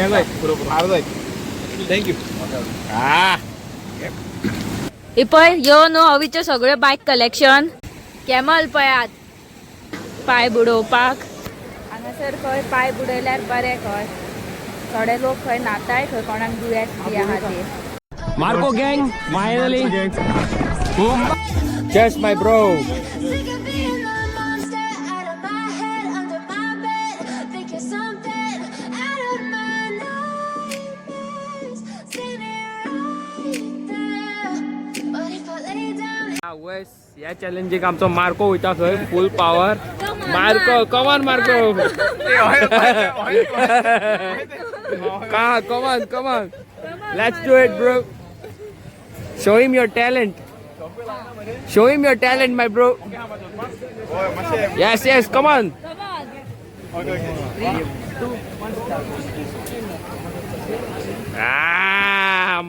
हें जाय आर जाय. Thank you. हे पळय यो न्हू अवीचे सगळे बायक कलेक्शन. कॅमल पळयात पांय बुडोवपाक. हांगासर खंय पांय बुडयल्यार बरें, खंय थोडे लोक खंय न्हाताय, खंय कोणाक दुयेंस बी आहा ते. Marco gang, finally. Cheers, my bro. Sick of being the monster out of my head, under my bed. Think you're something out of my nightmares. See me right there. But if I lay down. Wes, ह्या चॅलेंजीक आमचो Marco वयता खंय full power. Marco, come on Marco. का, come on come on, let's do it bro. Show him your talent, show him your talent my bro. Yes yes, come on.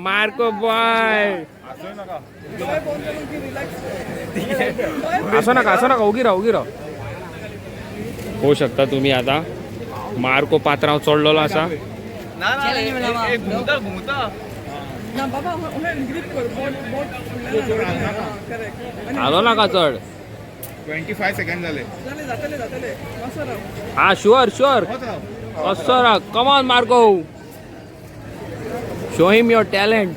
Marco boy. असो नका, असो नका, उगी राव, उगी राव. होऊ शकता तुम्ही आता मार्को पात्राव चढलेलो आसा. ना ना, घुमता घुमता. आलो नाका चढ. 25 सेकंड झाले. हा, शुअर शुअर. कसो राव. Come on Marco, show him your talent.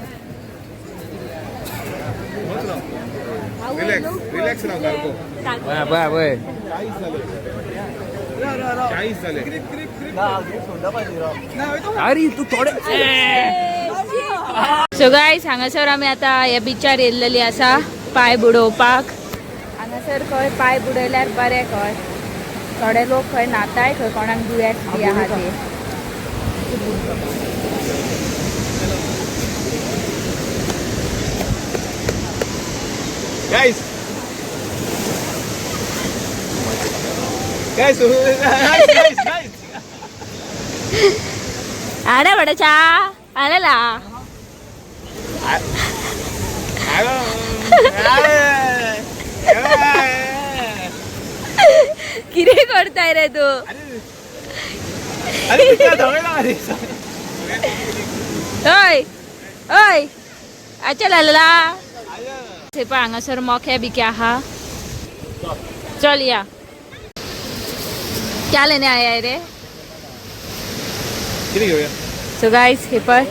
Relax relax राव सारको. बय बय बय. 40 झाले. अरे तू थोडे. सो गायज, हांगासर आमी आतां ह्या बिचार येयल्लेली आसा पांय बुडोवपाक. हांगासर खंय पांय बुडयल्यार बरें, खंय थोडे लोक खंय न्हाताय, खंय कोणाक दुयेंस बी आहा ते. Guys guys guys guys. आडा बडाचा आलेला. कितें करताय रे तूं? अरे तुका धवळला रे. हय हय, अच्छा लाला. थंय पळय हांगासर मोखे बिके आहा. चल या. क्या लेने आया है रे? किती घेऊया? सो गायज, हे पळय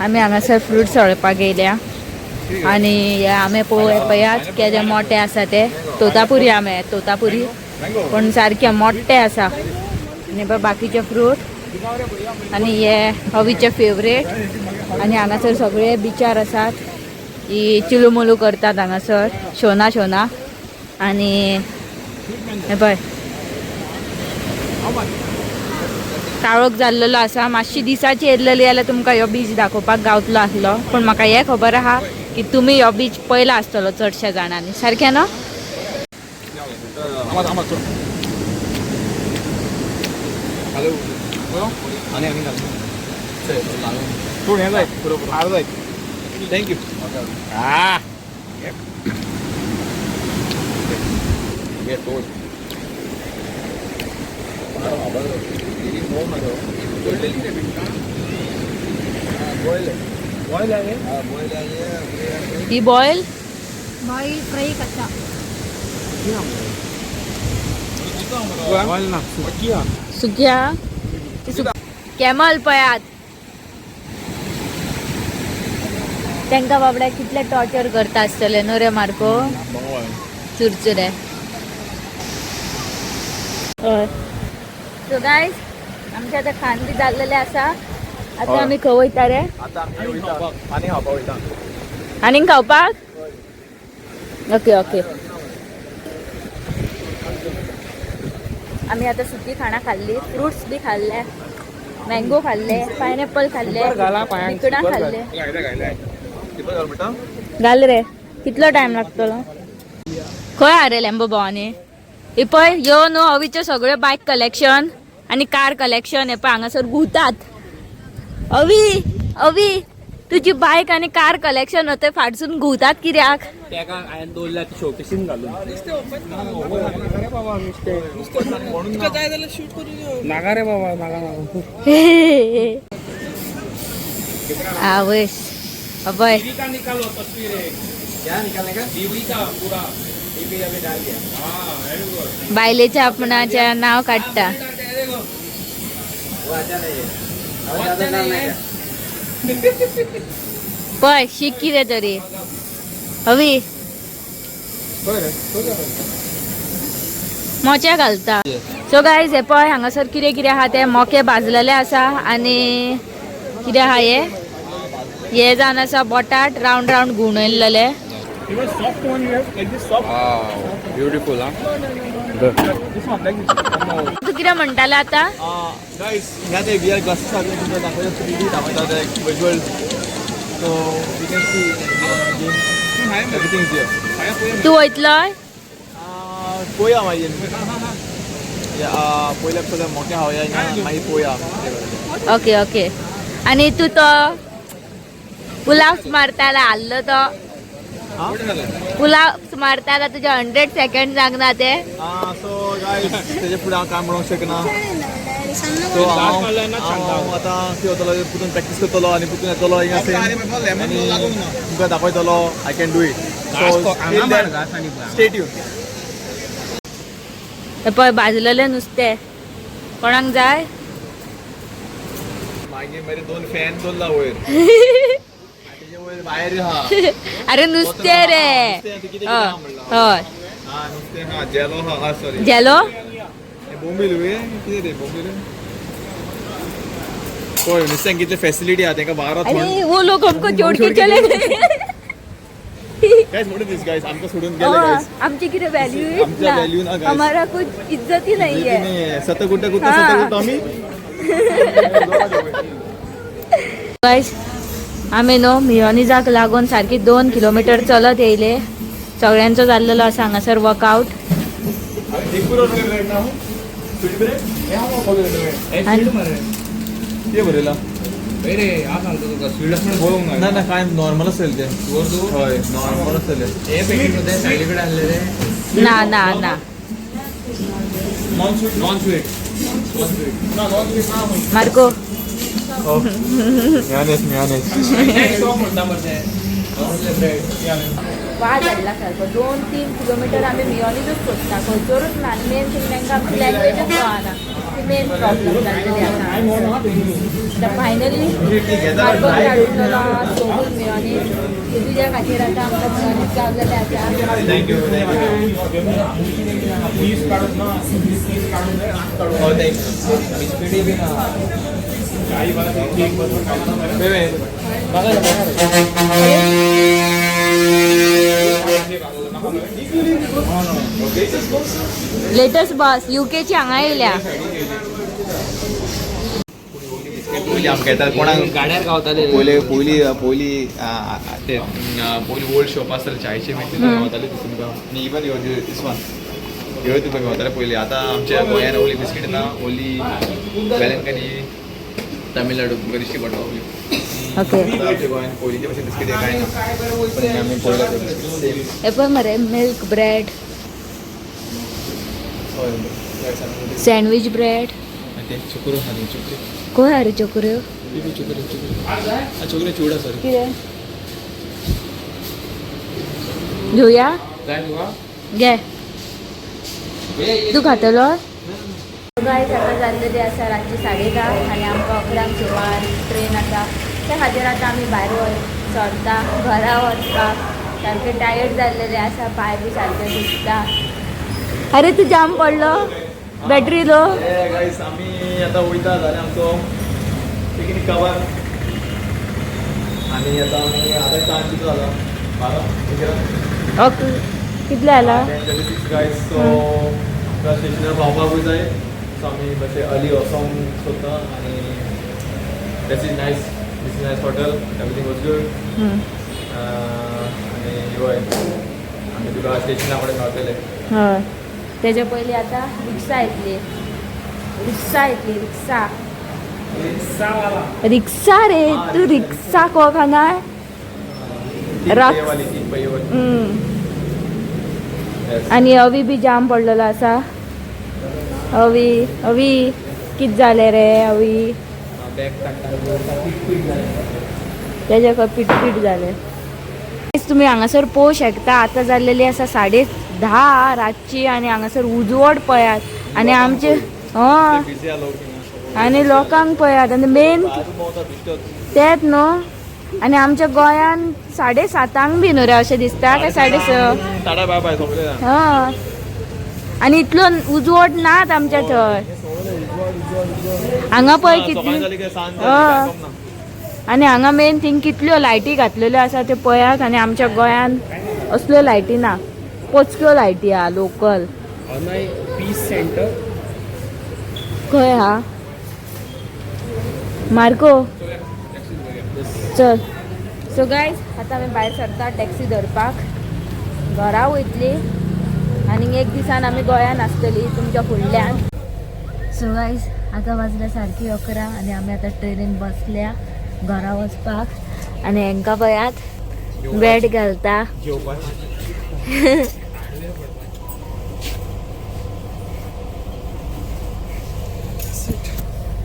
आमी हांगासर फ्रुट्स व्हरपाक येयल्या आनी हे आंबे पळोवया. पळयात केदे मोठे आसा ते. तोतापुरी आंबे, तोतापुरी पण सारके मोठे आसा. आनी पळय बाकीचे फ्रूट आनी हे हवीचे फेवरेट. आनी हांगासर सगळे बिचार आसात. ही चिलुमुलू करतात हांगासर शोना शोना. आनी हे पळय काळोख जाल्लेलो आसा. मातशी दिसाची येयल्लेली जाल्यार तुमकां ह्यो बीच दाखोवपाक गावतलो आसलो, पूण म्हाका हें खबर आहा की तुमी ह्यो बीच पळयला आसतलो चडश्या जाणांनी. सारकें न्हू? आनी आनी घाल थोड. हें जाय आर जाय. Thank you. तोड. ही बॉयल. बॉईल फ्राई कच्चा. बॉयल ना, सुकी. सुक्या. कॅमल पळयात, तांकां बाबड्या कितले टॉर्चर करता आसतले न्हू रे मार्को. चुरचुरे. हय. सो गायज, आमचे आतां खान बी जाल्लेलें आसा. आतां आमी खंय वयता रे? आता आमी वयता आनी खावपाक वयता. आनीक खावपाक. Okay okay. आमी आतां सुकी खाणां खाल्ली, फ्रुट्स बी खाल्ले, मँगो खाल्ले, पायनएप्पल खाल्ले, घाला पांयांक. बिकणां खाल्ले. घायले घायले, सिपर घाल म्हणटा. घाल रे. कितलो टायम लागतलो? खंय हा रे लेंबो भवानी? हे पळय यो न्हू अवीचे सगळे बायक कलेक्शन आनी कार कलेक्शन. हे पळय हांगासर घुंवतात. अवी, अवी, तुजी बायक आनी कार कलेक्शन थंय फाटसून घुंवतात कित्याक? तेका हांवें दवरल्या ती शोकेसीन घालून. नाका रे बाबा, नुस्तें नाका रे बाबा, नाका नाका. आवयस अभय का निकालो तस्वीर एक. क्या निकालने का? बीवी का पूरा. टीवी अभी डाल दिया. हाँ, वेरी गुड. बायलेच्या आपणाच्या नाव काडटा. देखो. वो अच्छा नहीं है. वो अच्छा नहीं है. पळय शीक कितें तरी हवी मोचे घालता. सो गायज हे पळय हांगासर कितें कितें आहा ते मोके भाजलेले आसा आनी कितें आहा हे हे जावन आसा बोटाट रावंड रावंड घुंवडयलेले. Even soft one you have, like this soft. Wow, beautiful, huh? This one, like this. तूं कितें म्हणटाले आतां? गाईज, ह्या ते VR glasses आहा तुमकां दाखयता, 3D दाखयता ते visual. So you can see game, everything is here. तूं वयतलो? पोया मागीर पयले सगळे मोठे खावया मागीर पोया. Okay okay. आनी तूं तो पुलाव मारताला हाल्लो तो पुलाव मारताला तुज्या 100 सेकंड जागना ते. सो गायज, तेजे फुडें हांव कांय म्हणूंक शकना. सो हांव आतां कितें वतलो, पुतून प्रॅक्टीस करतलो आनी पुतून येतलो हिंगा आनी तुमकां दाखयतलो I can do it. So stay tune. हे पळय भाजलेलें नुस्तें कोणाक जाय? मागीर मरे दोन फॅन दवरला वयर, तेजे वयर भायर आहा. अरे नुस्तें रे. हय. नुस्तें हा, जेलो हा, सॉरी. जेलो. बोंबील कितें रे बोंबील? पळय नुस्त्यांक कितले फॅसिलिटी आहा तेंका बारा. अरे वो लोग हमको छोड़ के चले गए. Guys, what is this guys? आमकां सोडून गेले गाइस. आमची कितें व्हॅल्यू? आमच्या value ना guys. हमारा कुछ इज्जत ही नहीं है. सत कुठे कुठे सत कुठं आम्ही. गायज, आमी न्हू मियोनीजाक लागून सारकी 2 किलोमिटर चलत येयले. सगळ्यांचो जाल्लेलो आसा हांगासर वर्कआउट. रे, हांव सांगता तुका स्वीट आसा म्हणून. ना ना, काय नॉर्मल असेल ते. हय, नॉर्मल असेल. हे पॅकेट मध्ये सायडीकडे आणले रे. ना ना ना. Non sweet. Non sweet. ना, नॉन स्वीट ना. मार्को. मियानेस मियानेस. म्हणटा मरे ब्रेड. वाज हाडला सारको. 2-3 किलोमिटर आमी मियोनीजूच सोदता, खंयसरूच ना. आनी मेन थिंग तांकां आमची लँग्वेजच कळना, ती मेन प्रॉब्लम जाल्लेली आसा. आतां फायनली मार्कोन काडलेलो आहा सोगून मियोनीज. तुज्या खातीर आतां आमकां मियोनीज गावलेलें आसा. Thank you, thank you. हो, thank you. बिस्किटी बी ना. लेटस्ट बस युकेची हांगा येयल्या. पयलीं आमकां येतात कोणाक गाड्यार गावताले. पयले पयली पयली ते पयली ओल्ड शॉप आसताले चायचे मागीर तितून गावताले तुमकां. आनी इवन ह्यो दीस वन ह्यो तुमकां गावताले पयलीं. आतां आमच्या गोंयान ओली बिस्कीट ना, ओली वेलंकनी तमिळनाडू तुमकां दिश्टी पडटा ओली. ओके. आतां आमच्या गोंयान पयलींचे भशेन बिस्कीट कांय ना, पण आमी पयला सेम. हे पळय मरे मिल्क ब्रेड, हय. Sandwich bread. ते चुकरो आहा न्ही, चुकरी. खंय हा रे चोकऱ्यो? चुकरी चुकरी चुकरी चिवडा, सॉरी. कितें घेवया? जाय तुका? घे. तूं खातलो? गायज, आतां जाल्लेली आसा रातची 10:30 आनी आमकां 11 सुमार ट्रेन आसा. त्या खातीर आतां आमी भायर सरता घरा वचपाक. सारके टायर्ड जाल्लेले आसा, पांय बी सारके दुखता. अरे तूं जाम पडलो, बॅटरी लो. गायस, आमी आतां वयता. जालें आमचो पिकनीक कवर आनी आतां आमी आतां टायम कितलो जाला? 12 11. ओके, कितले जाला? 10:36 गायस. सो आमकां स्टेशनार पावपाकूय जाय. सो आमी मातशें अर्ली वचोंक सोदता आनी this is nice, this is nice hotel, everything was good. आनी हय, आमी तुका स्टेशना कडेन मेळटले. हय, तेच्या पयलीं आतां रिक्षा येतली, रिक्षा येतली, रिक्षा. रिक्षा रे, तूं रिक्षा को खाना. तीन रक्स. पहियेवाली, तीन पहियेवाली. Yes. आनी अवी बी जाम पडलेलो आसा. अवी, अवी, कित जालें रे अवी? बॅग काडटा. तेज्या पीट पीट जालें. तुमी हांगासर पळोवंक शकता, आतां जाल्लेली आसा 10:30 रातची आनी हांगासर उजवाड पळयात आनी आमचे हय बिझी आलो लोक. आनी लोकांक पळयात आनी मेन तेत न्हू. आनी आमच्या गोंयान 7:30 बी न्हू रे अशें दिसता काय 6:30? टाटा बाय बाय सोंपले. हय, आनी इतलो उजवाड नात आमच्या थंय. हांगा पळय कितली जाली काय सांज. हय. आनी हांगा मेन थिंग कितल्यो लायटी घातलेल्यो आसा त्यो पळयात. आनी आमच्या गोंयान असल्यो लायटी ना, पोचक्यो लायटी आहा लोकल. Anay piece centre. खंय हा मार्को? चल. सो गायज, आतां आमी भायर सरता टॅक्सी धरपाक, घरा वयतली आनी एक दिसान आमी गोंयान आसतली तुमच्या फुडल्यान. सो गायज, आतां वाजल्या सारकी 11 आनी आमी आतां ट्रेनीन बसल्या घरा वचपाक. आनी हेंकां पळयात, बॅट घालता. जेवपाक.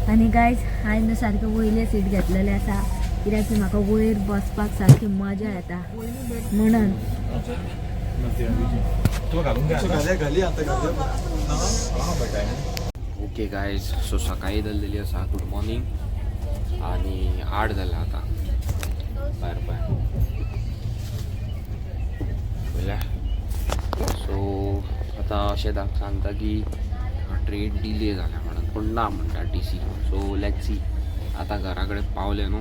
आनी गायज, हांवें न्हू सारकें वयलें सीट घेतलेलें आसा, कित्याक की म्हाका वयर बसपाक सारकी मजा येता म्हणून. घाली आता. ओके गायज, सो सकाळी जाल्लेली आसा, गुड मॉर्निंग. आणि 8 जाल्या आतां भायर पळय पळयल्या. सो आतां अशें सांगता की ट्रेन डिले जाल्या म्हणून, पूण ना म्हणटा टीसी. So let's see. आतां घरा कडेन पावले न्हू,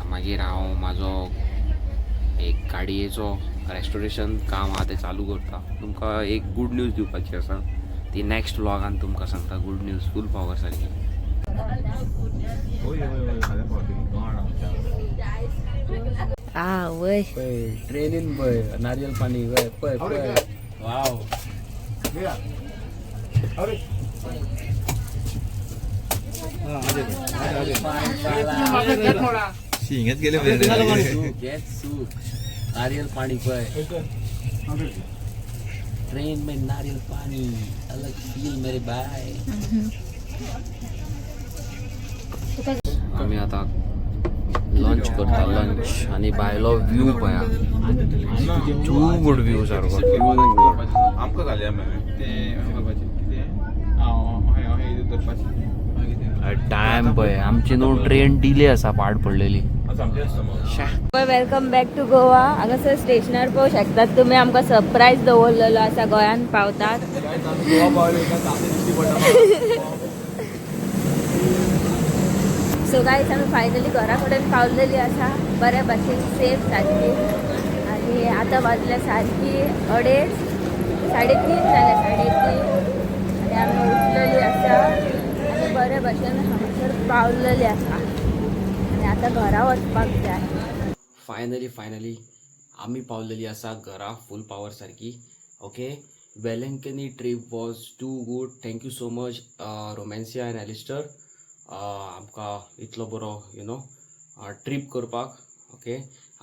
मागीर हांव म्हाजो एक गाडयेचो रेस्टोरेशन काम आहा तें चालू करता. तुमकां एक गूड न्यूज दिवपाची आसा, ती नॅक्स्ट व्लॉगान तुमकां सांगता. गुड न्यूज फूल पावर सारकी. होय होय होय, फाल्यां पावतली. आ वय. पळय ट्रेनीन, पळय नारियल पाणी, पळय पळय पळय, वाव. शिंगेच गेले. सूख नारियल पाणी पळय. ट्रेन में नारियल पाणी, अलग फील मेरे भाई. आम्ही आता लंच करता, लंच. आणि भायलो व्यू पळया, टू गुड व्यू सारको, टू गुड. आमकां घालया मरे ते करपाचें कितें हय हय धरपाचें मागीर. टायम पळय, आमची न्हू ट्रेन डिले आसा पाड पडलेली. सामकें आसता मग. Welcome back to Goa. हांगासर स्टेशनार पळोवंक शकतात तुमी, आमकां सरप्रायज दवरलेलो आसा गोंयान पावतात. गोवा पावले काय सामकें दिश्टी पडटा. सो गायज, आमी फायनली घरा कडेन पावलेली आसा बऱ्या भाशेन, सेफ सारकी. आनी आतां वाजल्या सारकी 2:30, 3:30 जाल्या, 3:30. आनी आमी उठलेली आसा आनी बऱ्या भाशेन हांगासर पावलेली आसा आनी आतां घरा वचपाक जाय. फायनली फायनली आमी पावलेली आसा घरा फूल पावर सारकी. Okay, Velankanni trip was too good. Thank you so much Romancia and Alistair, आमकां इतलो बरो ट्रीप करपाक. ओके,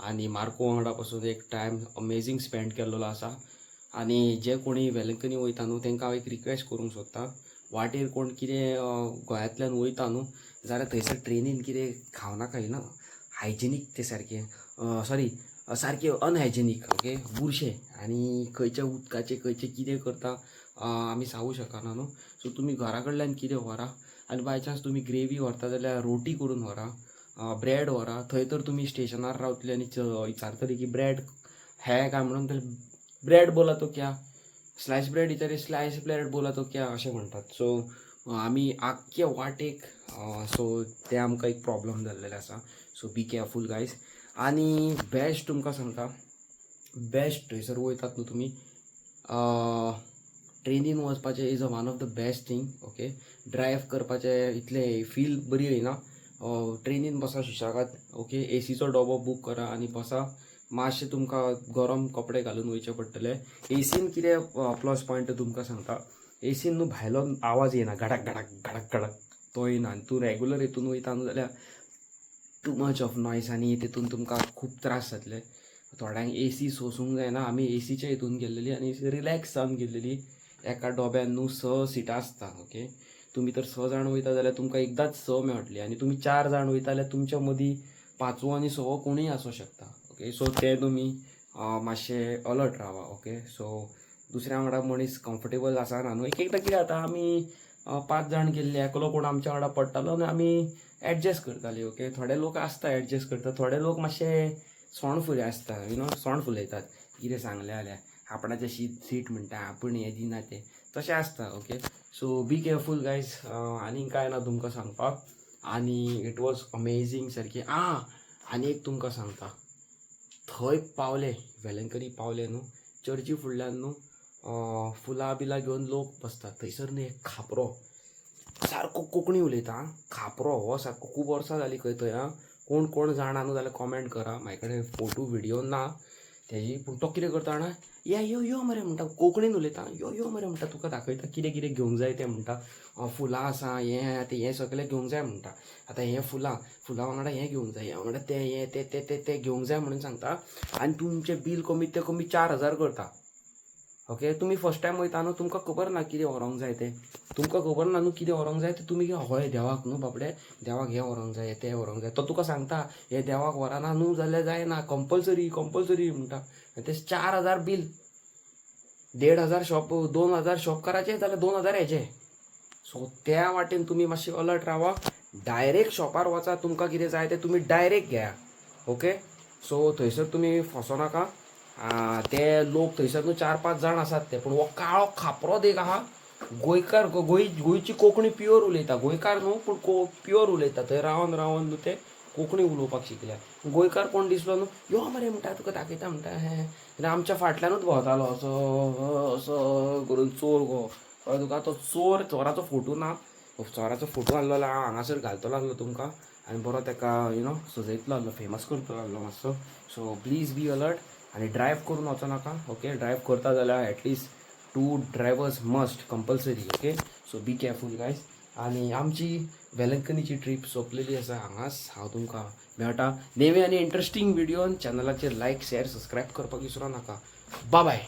आनी मार्को वांगडा पासून एक टायम अमेजींग स्पेंड केल्लो आसा. आनी जे कोणी वेलंकनी वयता न्हू, तांकां हांव एक रिक्वेस्ट करूंक सोदता, वाटेर कोण कितें गोंयांतल्यान वयता न्हू जाल्यार थंयसर ट्रेनीन कितें खावनाका, you know hygienic ते सारकें, सॉरी, सारकें अनहायजेनीक. ओके, बुरशें आनी खंयच्या उदकाचें खंयचें कितें करता आमी सांगू शकना न्हू. सो तुमी घरा कडल्यान कितें व्हरा आनी बाय चान्स तुमी ग्रेवी व्हरता जाल्यार रोटी करून व्हरा, ब्रेड व्हरा. थंय तर तुमी स्टेशनार रावतले आनी विचारतले की ब्रेड है काय म्हणून, तर ब्रेड बोला तो क्या, स्लायस ब्रेड विचारे, स्लायस ब्रेड बोला तो क्या, अशें म्हणटात. सो आमी आख्खे वाटेक, सो ते आमकां एक प्रॉब्लम जाल्लेले आसा. सो बी केअरफूल गायज. आनी बेस्ट तुमकां सांगता, बेस्ट थंयसर वयतात न्हू तुमी, ट्रेनीन वचपाचें is a one of the best thing. Okay, drive करपाचें इतलें फील बरी येना. ट्रेनीन बसा सुशेगाद. ओके, एसीचो डबो बूक करा आनी बसा. मातशें तुमकां गरम कपडे घालून वयचे पडटले. एसीन कितें प्लस पॉयंट तुमकां सांगता, एसीन न्हू भायलो आवाज येना, घडक घडक घडक घडक तो येना. आनी तूं रेगुलर हितून वयता न्हू जाल्यार टू मच ऑफ नॉयज आनी तितून तुमकां खूब त्रास जातले. थोड्यांक एसी सोसूंक जायना. आमी एसीच्या हितून गेल्लेली आनी रिलॅक्स जावन गेल्लेली. एका डोब्यान न्हू स सिटां आसता. ओके, तुमी तर स जाण वयता जाल्यार तुमकां एकदांच स मेळटली आनी तुमी चार जाण वयता जाल्यार तुमच्या मदीं पांचवो आनी सवो कोणूय आसूं शकता. ओके, सो ते तुमी मातशे अलर्ट रावा. ओके, सो दुसऱ्या वांगडा मनीस कम्फर्टेबल आसना न्हू. एक एकदां कितें जाता, आमी पांच जाण गेल्ले, एकलो कोण आमच्या वांगडा पडटालो आनी आमी एडजस्ट करताली. ओके, थोडे लोक आसता एडजस्ट करता, थोडे लोक मातशे सोंड फुले आसता, you know, सोंड फुलयतात. कितें सांगलें जाल्यार आपणाचें शीत सीट म्हणटा, आपूण हें दिना तें तशें आसता. Okay, so be careful guys. आनीक कांय ना तुमकां सांगपाक. आनी it was amazing सारकी. आं, आनी एक तुमकां सांगता, थंय पावले, वेलंकनी पावले न्हू, चर्ची फुडल्यान न्हू फुलां बिलां घेवन लोक बसतात. थंयसर न्हू एक खापरो सारको कोंकणी उलयता आं. खापरो हो सारको खूब वर्सां जालीं खंय थंय आं. कोण कोण जाणा न्हू जाल्यार कॉमेंट करा. म्हाजे कडेन फोटो विडियो ना तेजी. पूण तो कितें करता जाणा, या यो यो मरे म्हणटा, कोंकणीन उलयता, यो यो मरे म्हणटा, तुका दाखयता कितें कितें घेवंक जाय तें म्हणटा. फुलां आसा, हें तें हें सगळें घेवंक जाय म्हणटा. आतां हें फुलां, फुलां वांगडा हें घेवंक जाय, हें वांगडा तें, हें तें तें तें तें घेवंक जाय म्हणून सांगता. आनी तुमचें बील कमीत ते कमी 4000 करता. ओके, तुमी फर्स्ट टायम वयता न्हू, तुमकां खबर ना कितें व्हरोंक जाय तें. तुमकां खबर ना न्हू कितें व्हरोंक जाय तें. तुमी हय देवाक न्हू बाबडे, देवाक हें व्हरोंक जाय, तें व्हरोंक जाय. तो तुका सांगता हें देवाक व्हरना न्हू जाल्यार जायना, कंपल्सरी कंपल्सरी म्हणटा. आनी ते 4000 बील, 1500 शॉप, 2000 शॉपकाराचे जाल्यार 2000 हेजे. सो त्या वाटेन तुमी मातशे अलर्ट रावा. डायरेक्ट शॉपार वचा, तुमकां कितें जाय तें तुमी डायरेक्ट घेया. ओके, सो थंयसर तुमी फसो नाका. ते लोक थंयसर न्हू चार पांच जाण आसात ते. पूण हो काळो खापरो देख आहा, गोंयकार, गोंय गोंयची कोंकणी प्युअर उलयता. गोंयकार न्हू पूण को प्युअर उलयता. थंय रावन रावन न्हू ते कोंकणी उलोवपाक शिकल्या. गोंयकार कोण दिसलो न्हू, यो मरे म्हणटा, तुका दाखयता म्हणटा. हें आनी आमच्या फाटल्यानूच भोंवतालो असो असो करून, चोर गो. कळ्ळें तुका? तो चोर, चोराचो फोटो ना, चोराचो फोटो आहलो जाल्यार हांव हांगासर घालतलो आहलो तुमकां आनी बरो ताका you know सजयतलो आहलो, फेमस करतलो आहलो मातसो. सो प्लीज बी अलर्ट आनी ड्रायव करून वचो नाका. ओके, ड्रायव करता जाल्यार at least two drivers must compulsory. Okay, so be careful guys. आनी आमची वेलंकनीची ट्रीप सोंपलेली आसा हांगाच. हांव तुमकां मेळटा नवे आनी इंट्रस्टींग विडियोन. चॅनलाचेर लायक, शेअर, सबस्क्रायब करपाक विसरो नाका. बाय.